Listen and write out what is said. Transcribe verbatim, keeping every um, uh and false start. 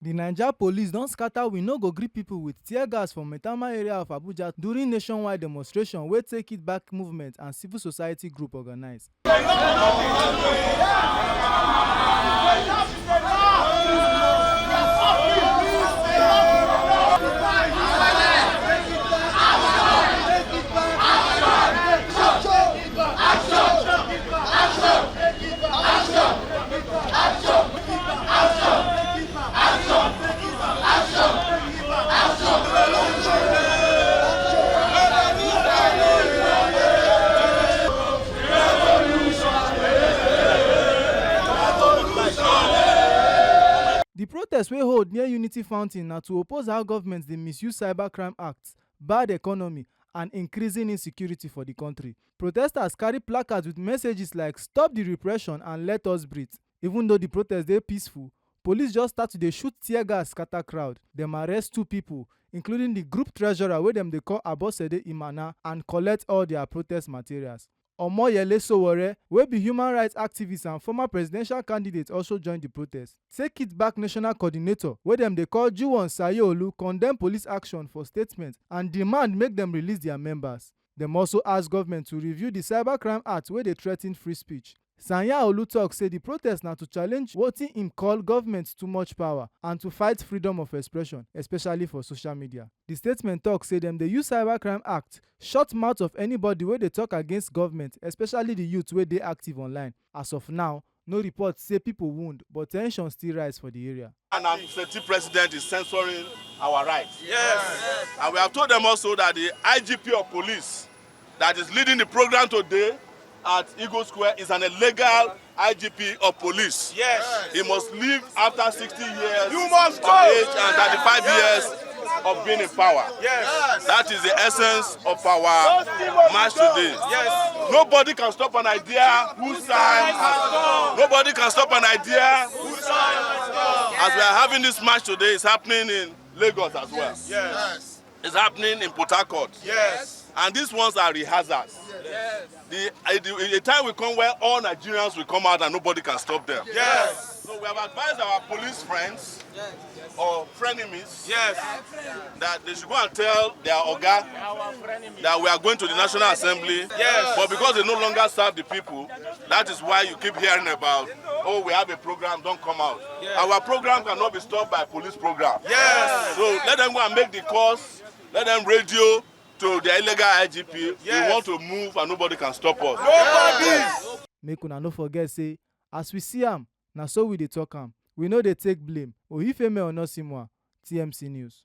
The Naija police don scatter "We no go gree" people with tear gas for Maitama area of Abuja during nationwide demonstration wey Take It Back movement and civil society group organize. The protest wey hold near Unity Fountain na to oppose how government dey misuse Cybercrime Act, bad economy, and increasing insecurity for the country. Protesters carry placards with messages like "Stop the repression and let us breathe." Even though the protest dey peaceful, police just start to dey shoot tear gas scatter crowd. Dem arrest two people, including the group treasurer wey dem dey call Abosede Imana, and collect all their protest materials. Omoyele Sowore, wey be human rights activist and former presidential candidate, also join the protest. Take It Back national coordinator, wey dem dey call Juwon Sayeolu, condemn police action for statement and demand make dem release their members. Dem also ask government to review the Cybercrime Act wey dey threaten free speech. Sanyaolu talk say the protest na to challenge wetin im call government too much power and to fight freedom of expression, especially for social media. The statement talk say dem dey use Cybercrime Act shut mouth of anybody wey dey talk against government, especially the youth wey dey active online. As of now, no report say people wound, but tension still rise for the area. And I'm state president is censoring our rights. Yes. And we have told them also that the I G P of police that is leading the program today at Eagle Square is an illegal I G P of police. Yes. He must leave after sixty years You must of go. age and thirty-five Yes. years of being in power. Yes. That is the essence of our Those people march must go. today. Yes. Nobody can stop an idea whose time has Nobody can stop an idea. As we are having this march today, it's happening in Lagos as well. Yes. It's happening in Port Harcourt. Yes. And these ones are rehearsals. Yes. The, uh, the, the time will come where all Nigerians will come out and nobody can stop them. Yes. So we have advised our police friends or frenemies Yes. that they should go and tell their oga that we are going to the National Assembly. Yes. But because they no longer serve the people, that is why you keep hearing about, "Oh, we have a program, don't come out." Yes. Our program cannot be stopped by police program. Yes. So let them go and make the calls. Let them radio to the illegal I G P. Yes. We want to move and nobody can stop us. Nobody. Make una no forget say, as we see am, na so we dey talk am. We no dey take blame. Oyifemi Onosimwa, T M C News.